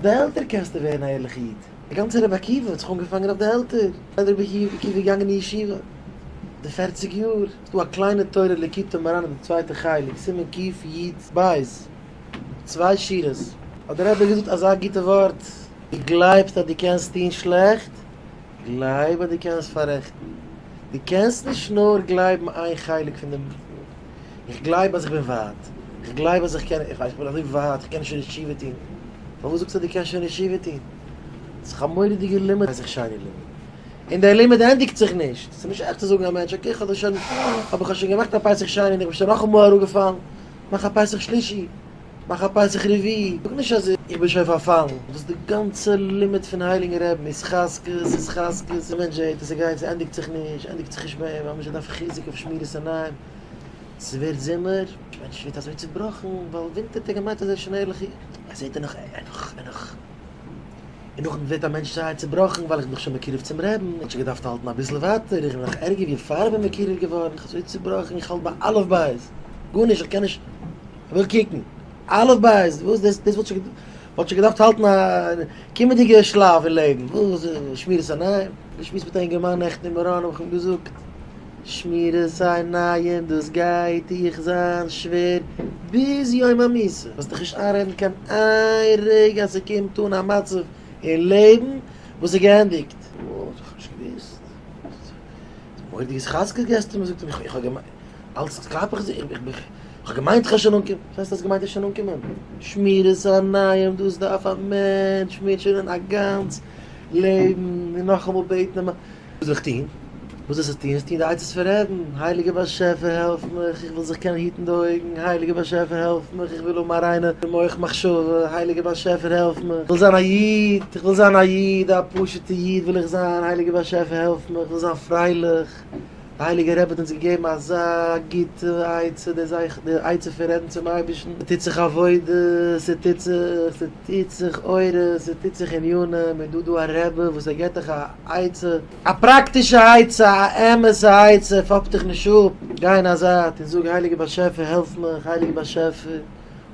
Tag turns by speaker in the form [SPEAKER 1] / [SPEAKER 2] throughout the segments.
[SPEAKER 1] די עלטער קענסטו ווערן א ערליכע איד. די גאנצע רבי עקיבא האט זיך אנגעפאנגען אויף די עלטער. ווען רבי עקיבא איז געגאנגען אין ישיבה די פערציג יאר. ס'דא א קליינע תורה ליקוטי מוהר"ן אין די צווייטע חלק, סימן קי"ב, צוויי שורות, האט דער רבי געזאגט אזא גוטע ווארט, דו גלייבסט אז דו קענסט טון שלעכט, גלייב אז דו קענסט פאררעכטן. דו קענסט נישט נאר גלייבן איין חלק פון דעם, איך גלייב אז איך בין ווייט, איך גלייב אז איך קען, איך ווייס איך בין אזוי ווייט, איך קען שוין נישט תשובה טון. פארוואס זאגסטו אז דו קענסט שוין נישט תשובה טון? ס'איז דאך א מורא'דיגע לימוד, פסח שני לימוד. און דער לימוד ענדיגט זיך נישט. ס'איז נישט עכט צו זאגן א מענטש, okay איך האב דאס שוין, אבער איך האב שוין געמאכט א פסח שני און איך בין שוין נאכאמאל אראפגעפאלן, מאך א פסח שלישי, מאך א פסח רביעי, זאג נישט אז איך בין שוין פארפאלן, דאס איז די גאנצע לימוד פון הייליגן רעבן, התחזקות, התחזקות, די מענטש זעט אז ס'גייט, ס'ענדיגט זיך נישט, ענדיגט זיך נישט מער, ווייל מענטש דארף חיזוק אויף שמירת עיניים, ס'ווערט זומער, מענטש ווערט אזוי צובראכן, ווייל ווינטער האט ער געמיינט אז ער איז שוין ערליך, ער זעט ער נאך, ער נאך, ער נאך. און נאכדעם ווערט א מענטש זייער צובראכן ווייל איך בין דאך שוין מקורב צום רעבן, איך האב שוין געדארפט האלטן אביסל ווייטער, איך בין נאך ערגער ווי פאר איך בין מקורב געווארן, איך אזוי צובראכן, איך האלט ביי אלף בית, גארנישט, איך קען נישט, איך וויל קוקן, אלף בית, וואס דאס דאס וואלט שוין וואלט שוין געדארפט האלטן א קומענדיגע שלב אין לעבן, וואס שמירת עיניים, געשמועסט מיט א אינגערמאן נעכטן אין מירון האב איך אים געזאגט, שמירת עיניים דאס גייט דיך זיין שווער ביז יום המיתה, זאלסט דיך נישט איינרעדן קיין איין רגע אז ס'קומט אן א מצב אין לעבן וואס איז געענדיגט. וואס? איך האב נישט געוואוסט. מורא'דיגע התחזקות געסטו מיר, זאגט ער מיך, איך האב געמיינט, אלץ קלאפ איך זיך, איך האב געמיינט איך וועל שוין אנקומען, וואס הייסט האסט געמיינט וועסט שוין אנקומען? שמירת עיניים דאס דארף א מענטש מוטשענען א גאנץ לעבן און נאכאמאל בעטן אים, וואס זאל איך טון? וואס זאלסטו טון? זאלסט טון די עצות פון רעבן, הייליגער באשעפער העלף מיך, איך וויל זיך קענען היטן די אויגן, הייליגער באשעפער העלף מיך, איך וויל האבן א ריינע מח מחשבה, הייליגער באשעפער העלף מיך, איך וויל זיין א איד, איך וויל זיין א איד, א פשוט'ע איד וויל איך זיין, הייליגער באשעפער העלף מיך, איך וויל זיין פרייליך, די הייליגע רבי האט אונז געגעבן אזא גוטע עצה, די עצה פון רעדן צום אייבערשטן, ס'טוט זיך עבודה, ס'טוט זיך, ס'טוט זיך אורות, ס'טוט זיך ענינים, און דא דא א רבי וואס ער געבט דיך א עצה, א פראקטישע עצה, א אמת'ע עצה, פאפ דיך נישט אפ, גיי אין א זייט און זאג, הייליגער באשעפער העלף מיך, הייליגער באשעפער,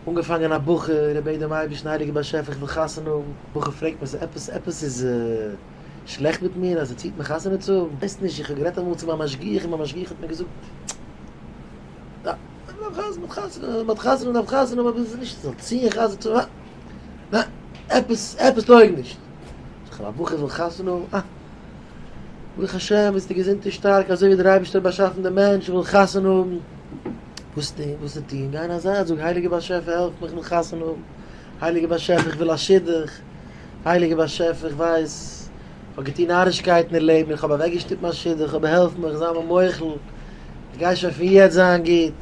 [SPEAKER 1] אנגעפאנגען א בחור, ער בעט דעם אייבערשטן, הייליגער באשעפער איך וויל חתונה האבן, בחור פרעגט מיר, עפעס עפעס איז שלעכט מיט מיר אז ער ציט מיך חתונה צו האבן? ווייסט נישט, איך האב גערעדט אמאל צו מיין משגיח און מיין משגיח האט מיר געזאגט, מען דארף חתונה, מען האט חתונה, מען דארף חתונה האבן, אבער עס איז נישט, זאל ציען חתונה צו האבן, ניין, עפעס, עפעס טויג נישט. זאג איך, א בחור וויל חתונה האבן, אה, ברוך השם ביסטו געזונט און שטארק, אזוי ווי דער אייבערשטער האט באשאפן דעם מענטש, וויל חתונה האבן. וואס טון, וואס צו טון, גיי אין א זייט, זאג, הייליגער באשעפער העלף מיך, איך וויל חתונה האבן, הייליגער באשעפער איך וויל א שידוך, הייליגער באשעפער איך ווייס איך האב געטון נארישקייטן אין לעבן, איך האב אוועקגעשטופט מיין שידוך, אבער העלף מיך, זיי מיר מוחל, איך גיי שוין פון יעצט זיין גוט.